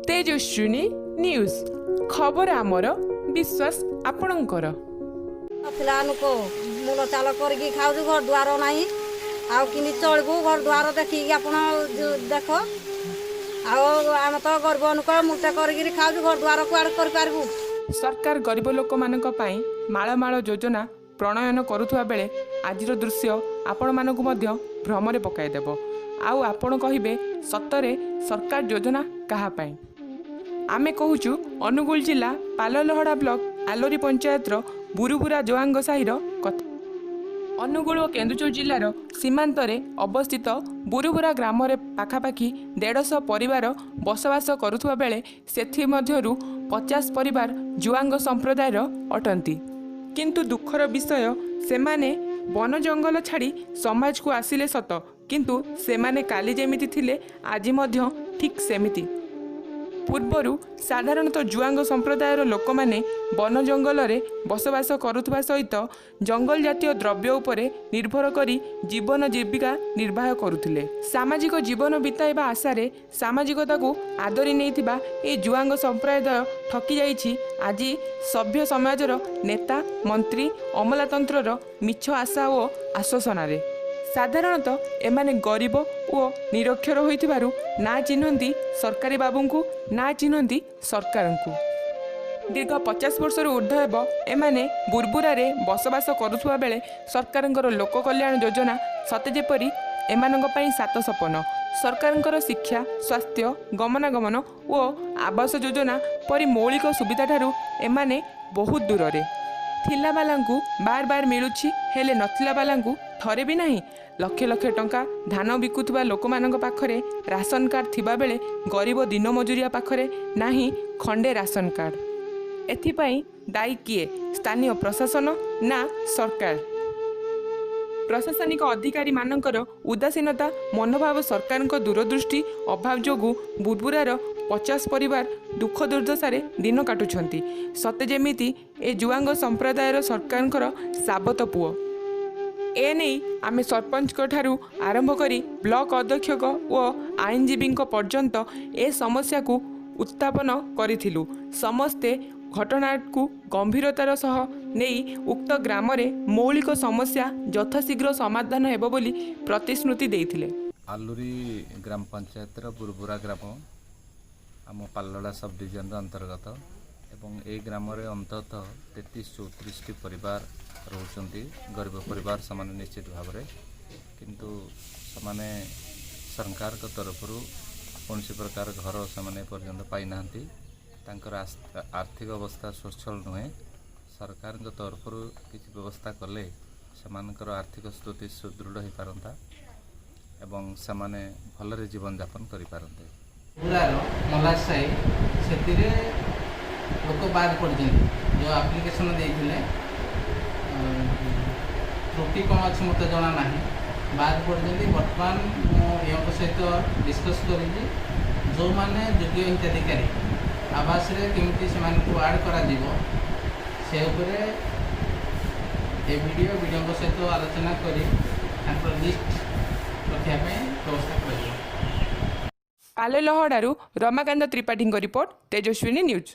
Tejaswini news, ଖବର ଆମର, ବିଶ୍ୱାସ ଆପଣଙ୍କର। ନଥିଲା ଲୋକ ମୂଲ ଚାଲ କରିକି ଖାଉଛୁ। ଘର ଦ୍ୱାର ନାହିଁ, ଆଉ କେମିତି ଚଳିବୁ? ଘର ଦ୍ୱାର ଦେଖିକି ଆପଣ ଦେଖ। ଆଉ ଆମେ ତ ଗରିବ ଲୋକ, ମୁଲଟା କରିକିରି ଖାଉଛୁ। ଘର ଦ୍ୱାର କୁଆଡ଼େ କରିପାରିବୁ? ସରକାର ଗରିବ ଲୋକମାନଙ୍କ ପାଇଁ ମାଳ ମାଳ ଯୋଜନା ପ୍ରଣୟନ କରୁଥିବା ବେଳେ ଆଜିର ଦୃଶ୍ୟ ଆପଣମାନଙ୍କୁ ମଧ୍ୟ ଭ୍ରମରେ ପକାଇଦେବ। ଆଉ ଆପଣ କହିବେ, ସତରେ ସରକାର ଯୋଜନା କାହା ପାଇଁ? ଆମେ କହୁଛୁ ଅନୁଗୁଳ ଜିଲ୍ଲା ପାଲଲହଡ଼ା ବ୍ଲକ ଆଲୋରୀ ପଞ୍ଚାୟତର ବୁରୁବୁରା ଜୁଆଙ୍ଗ ସାହିର କଥା। ଅନୁଗୁଳ ଓ କେନ୍ଦୁଝର ଜିଲ୍ଲାର ସୀମାନ୍ତରେ ଅବସ୍ଥିତ ବୁରୁବୁରା ଗ୍ରାମରେ ପାଖାପାଖି 150 ପରିବାର ବସବାସ କରୁଥିବା ବେଳେ ସେଥିମଧ୍ୟରୁ 50 ପରିବାର ଜୁଆଙ୍ଗ ସମ୍ପ୍ରଦାୟର ଅଟନ୍ତି। କିନ୍ତୁ ଦୁଃଖର ବିଷୟ, ସେମାନେ ବନ ଜଙ୍ଗଲ ଛାଡ଼ି ସମାଜକୁ ଆସିଲେ ସତ, କିନ୍ତୁ ସେମାନେ କାଲି ଯେମିତି ଥିଲେ, ଆଜି ମଧ୍ୟ ଠିକ୍ ସେମିତି। ପୂର୍ବରୁ ସାଧାରଣତଃ ଜୁଆଙ୍ଗ ସମ୍ପ୍ରଦାୟର ଲୋକମାନେ ବନ ଜଙ୍ଗଲରେ ବସବାସ କରୁଥିବା ସହିତ ଜଙ୍ଗଲ ଜାତୀୟ ଦ୍ରବ୍ୟ ଉପରେ ନିର୍ଭର କରି ଜୀବନ ଜୀବିକା ନିର୍ବାହ କରୁଥିଲେ। ସାମାଜିକ ଜୀବନ ବିତାଇବା ଆଶାରେ ସାମାଜିକତାକୁ ଆଦରି ନେଇଥିବା ଏ ଜୁଆଙ୍ଗ ସମ୍ପ୍ରଦାୟ ଠକି ଯାଇଛି ଆଜି ସଭ୍ୟ ସମାଜର ନେତା, ମନ୍ତ୍ରୀ, ଅମଲାତନ୍ତ୍ରର ମିଛ ଆଶା ଓ ଆଶ୍ୱାସନାରେ। ସାଧାରଣତଃ ଏମାନେ ଗରିବ ଓ ନିରକ୍ଷର ହୋଇଥିବାରୁ ନା ଚିହ୍ନନ୍ତି ସରକାରୀ ବାବୁଙ୍କୁ, ନା ଚିହ୍ନନ୍ତି ସରକାରଙ୍କୁ। ଦୀର୍ଘ 50 ବର୍ଷରୁ ଉର୍ଦ୍ଧ୍ୱ ହେବ ଏମାନେ ବୁରବୁରାରେ ବସବାସ କରୁଥିବା ବେଳେ ସରକାରଙ୍କର ଲୋକ କଲ୍ୟାଣ ଯୋଜନା ସତେ ଯେପରି ଏମାନଙ୍କ ପାଇଁ ସାତ ସପନ। ସରକାରଙ୍କର ଶିକ୍ଷା, ସ୍ୱାସ୍ଥ୍ୟ, ଗମନାଗମନ ଓ ଆବାସ ଯୋଜନା ପରି ମୌଳିକ ସୁବିଧାଠାରୁ ଏମାନେ ବହୁତ ଦୂରରେ। ଥିଲାବାଲାଙ୍କୁ ବାର ବାର ମିଳୁଛି, ହେଲେ ନଥିଲାବାଲାଙ୍କୁ ଥରେ ବି ନାହିଁ। ଲକ୍ଷ ଲକ୍ଷ ଟଙ୍କା ଧାନ ବିକୁଥିବା ଲୋକମାନଙ୍କ ପାଖରେ ରାସନ କାର୍ଡ଼ ଥିବାବେଳେ ଗରିବ ଦିନ ମଜୁରିଆ ପାଖରେ ନାହିଁ ଖଣ୍ଡେ ରାସନ କାର୍ଡ଼। ଏଥିପାଇଁ ଦାୟୀ କିଏ, ସ୍ଥାନୀୟ ପ୍ରଶାସନ ନା ସରକାର? ପ୍ରଶାସନିକ ଅଧିକାରୀମାନଙ୍କର ଉଦାସୀନତା ମନୋଭାବ, ସରକାରଙ୍କ ଦୂରଦୃଷ୍ଟି ଅଭାବ ଯୋଗୁଁ ବୁରବୁରାର 50 ପରିବାର ଦୁଃଖ ଦୁର୍ଦ୍ଦଶାରେ ଦିନ କାଟୁଛନ୍ତି। ସତେ ଯେମିତି ଏ ଜୁଆଙ୍ଗ ସମ୍ପ୍ରଦାୟର ସରକାରଙ୍କର ସାବତ ପୁଅ। ଏନେଇ ଆମେ ସରପଞ୍ଚଙ୍କ ଠାରୁ ଆରମ୍ଭ କରି ବ୍ଲକ ଅଧ୍ୟକ୍ଷକ ଓ ଆଇନଜୀବୀଙ୍କ ପର୍ଯ୍ୟନ୍ତ ଏ ସମସ୍ୟାକୁ ଉତ୍ଥାପନ କରିଥିଲୁ। ସମସ୍ତେ ଘଟଣାକୁ ଗମ୍ଭୀରତାର ସହ ନେଇ ଉକ୍ତ ଗ୍ରାମରେ ମୌଳିକ ସମସ୍ୟା ଯଥାଶୀଘ୍ର ସମାଧାନ ହେବ ବୋଲି ପ୍ରତିଶ୍ରୁତି ଦେଇଥିଲେ। ଆଲୁରୀ ଗ୍ରାମ ପଞ୍ଚାୟତର ବୁରବୁରା ଗ୍ରାମ ଆମ ପାଲଲହଡ଼ା ସବ୍ ଡିଭିଜନର ଅନ୍ତର୍ଗତ ଏବଂ ଏହି ଗ୍ରାମରେ ଅନ୍ତତଃ 33 34ଟି ପରିବାର ରହୁଛନ୍ତି। ଗରିବ ପରିବାର ସେମାନେ ନିଶ୍ଚିତ ଭାବରେ, କିନ୍ତୁ ସେମାନେ ସରକାରଙ୍କ ତରଫରୁ କୌଣସି ପ୍ରକାର ଘର ସେମାନେ ଏପର୍ଯ୍ୟନ୍ତ ପାଇନାହାନ୍ତି। ତାଙ୍କର ଆର୍ଥିକ ଅବସ୍ଥା ସ୍ୱଚ୍ଛଳ ନୁହେଁ। ସରକାରଙ୍କ ତରଫରୁ କିଛି ବ୍ୟବସ୍ଥା କଲେ ସେମାନଙ୍କର ଆର୍ଥିକ ସ୍ଥିତି ସୁଦୃଢ଼ ହୋଇପାରନ୍ତା ଏବଂ ସେମାନେ ଭଲରେ ଜୀବନଯାପନ କରିପାରନ୍ତେ। ପୁରାର ମଲାସାହି, ସେଥିରେ ଲୋକ ବାଦ ପଡ଼ିଛନ୍ତି। ଯେଉଁ ଆପ୍ଲିକେସନ୍ ଦେଇଥିଲେ, ତ୍ରୁଟି କ'ଣ ଅଛି ମୋତେ ଜଣା ନାହିଁ, ବାଦ ପଡ଼ିଛନ୍ତି। ବର୍ତ୍ତମାନ ମୁଁ ଇଓଙ୍କ ସହିତ ଡିସ୍କସ୍ କରିଛି, ଯେଉଁମାନେ ଯୋଗ୍ୟ ହିତାଧିକାରୀ, ଆବାସରେ କେମିତି ସେମାନଙ୍କୁ ଆଡ଼୍ କରାଯିବ ସେ ଉପରେ ଏ ବିଡ଼ିଓଙ୍କ ସହିତ ଆଲୋଚନା କରି ତାଙ୍କର ଲିଷ୍ଟ ରଖିବା ପାଇଁ ବ୍ୟବସ୍ଥା କରାଯିବ। ପାଲଲହଡ଼ାରୁ ରମାକାନ୍ତ ତ୍ରିପାଠୀଙ୍କ ରିପୋର୍ଟ, ତେଜସ୍ୱିନୀ ନ୍ୟୁଜ୍।